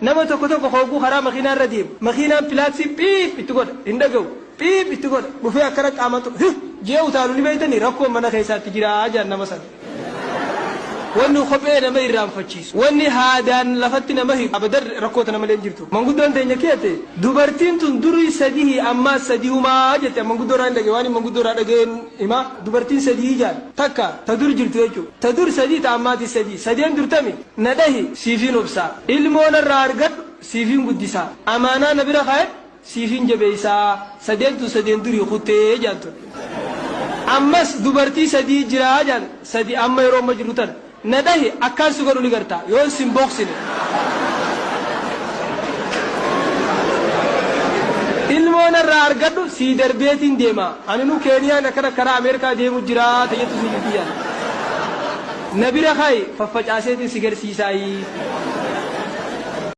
Nama tokko tokko hogguu karaa makiinaa irra deemu, makiinaan pilaaksii phiip itti godha, hin dhaga'u. Phiip itti godha, dhufee akkana qaamaan tuqa, hih jee utaalu ni beeytanii, rakkoon mana keessaatti jiraa jedhan nama sana. Wanni kophee nama irraanfachiisu, wanni haadaan lafatti nama hidhu abadan rakkoo tana malee hin jirtu. Manguddoon teenya keete, dubartiin tun durii sadihii ammaas sadihumaa jette. Manguddoo irraa hin dhagaye, waan manguddoo irraa dhagayeen hima. Dubartiin sadii jaan, takka ta dur jirtu jechuudha. Ta dur sadii, ta ammaatis sadii. Sadeen durtami: na dhahi, siifiin obsaa. Ilmoo narraa argadhu, siifiin guddisaa. Amaanaa na bira kaayadhu, siifiin jabeessaa. Sadeen tun sadeen durii kuttee jaan tun. Ammas dubartii sadii jiraa jaan, sadi amma yeroo amma jirru tana. Na dhahi, akkaan si godhu ni gartaa yoon sin booksine. Ilmoo narraa argadhu, sii darbeetiin deema. Aninuu Keeniyaan akkana karaa Ameerikaa deemu jiraa ta jettu si jirti jaan. Na bira kaayi, faffacaaseetiin si garsiisaayi.